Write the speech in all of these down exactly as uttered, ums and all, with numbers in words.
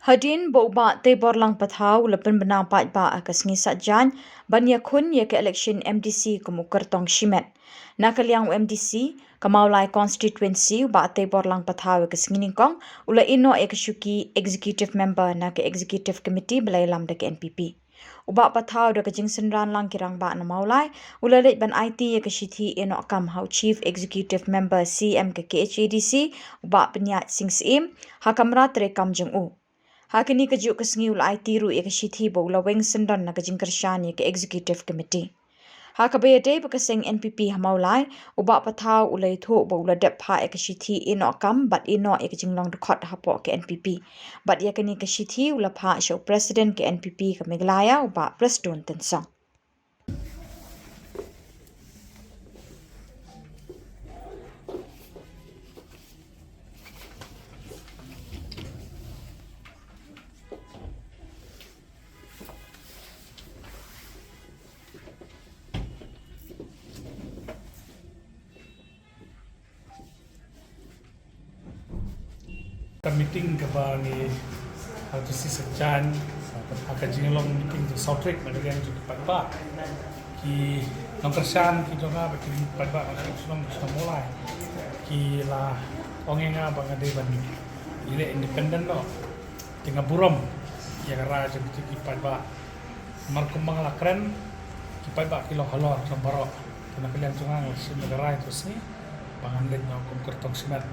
Hadien ba u Bah Teiborlang Pathaw u la pynbna paidbah ha ka sngi Saitjaiñ ban ïakhun ïa ka election M D C kum u kyrtong shimet. Na ka liang u M D C ka Mawlai constituency, u Bah Teiborlang Pathaw, ïa ka sngi nyngkong u la ïehnoh ïa ka shuki executive member na ka executive committee ba la ïalam da ka N P P. U Bah Pathaw da ka jingsynran lang ki rangbah na Mawlai u la leit ban aiti ïa ka shithi ïehnoh kam ha u chief executive member C M ka K H A D C, u Bah Pynïaid Sing Syiem, ha kamra treikam jong u. Ha kane kajuh ka sngi u la aiti ruh ïa ka shithi ba u la weng syndon na ka jingkyrshan ïa ka executive committee. Ha kaba ïadei bad ka seng N P P ha Mawlai, u Bah Pathaw u la ïathuh ba u la dep phah ïa ka shithi ïehnoh kam bad ïehnoh ïa ka jinglong dkhot hapoh ka N P P. Bad ïa kane ka shithi u la phah sha u president ka N P P ka Meghalaya, u Bah Prestone Tynsong. Ka meeting kaba ngi, ah, tu si Saitjaiñ, ah, ka jinglong meeting tu sawtrek na ka liang jong ki paidbah. Ki nongkyrshan ki jong nga bad ki paidbah na ka shnong, shnong Mawlai, ki la ong ïa nga ba nga dei ban ïaleh independent noh. Te nga burom ïa ka rai jong ki paidbah. Namar kumba nga la kren, ki paidbah ki long halor jong baroh. Te na ka liang jong nga nga la shim ïa ka rai tu sngi ba ngan leit noh kum kyrtong shimet.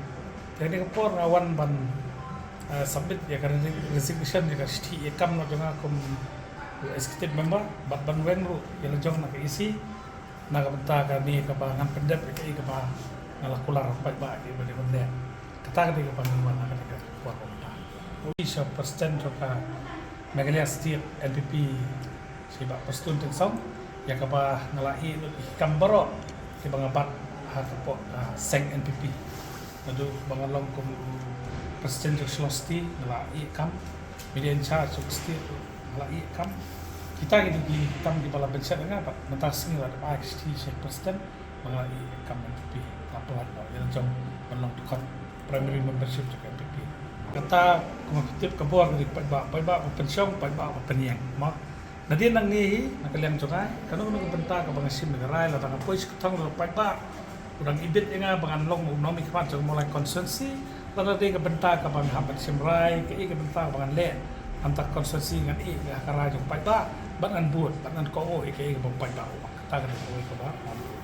Te ha kane ka por nga wan ban, eh, submit ïa ka resi-, resignation, ïa ka shithi ïehnoh kam noh jong nga kum executive member, bad ban weng ruh ïa la jong na ka E C. Na ka bynta kane kaba ngan pyndep ïa kaei kaba nga la kular paidbah ïa kaba dei ban leh. Kata ka dei kaba ngi wan ha kane ka por ba mynta. Ïa sha president jong ka Meghalaya State N P P, shi Bah Prestone Tynsong, ïa kaba nga la ïeh lut ïa ki kam baroh kiba nga bat ha ka por, ah, seng N P P. Naduh ba nga long kum president jong Shillong City nga la ïeh kam, media in charge jong City nga la ïeh kam. Kita ki dei ki kam kiba la bynshet ïa nga, bad mynta ka sngi la dep ai ka shithi sha president ba nga la ïeh kam N P P, la pyllait noh ïa la jong ban long dkhot primary membership jong ka N P P. Kata kumba phi tip ka bor ka dei paidbah, paidbah ba pynshong, paidbah ba pynïeng. Mo, nadien nangne hi na ka liang jong nga, kano kano ka bynta kaba nga shim da ka rai, lada nga poi sha ka thong jong paidbah, u dang ibit ïa nga ba ngan long u nongmihkhmat jong Mawlai constituency, lada dei ka bynta kaba nga hap ban shim rai, kaei ka bynta kaba ngan leh, hangta ka constituency ngan ïeh ha ka rai jong paidbah, bad ngan bud, bad ngan kohnguh ïa kaei kaba paidbah u ong. Kata ka dei kawei kaba ngan bud.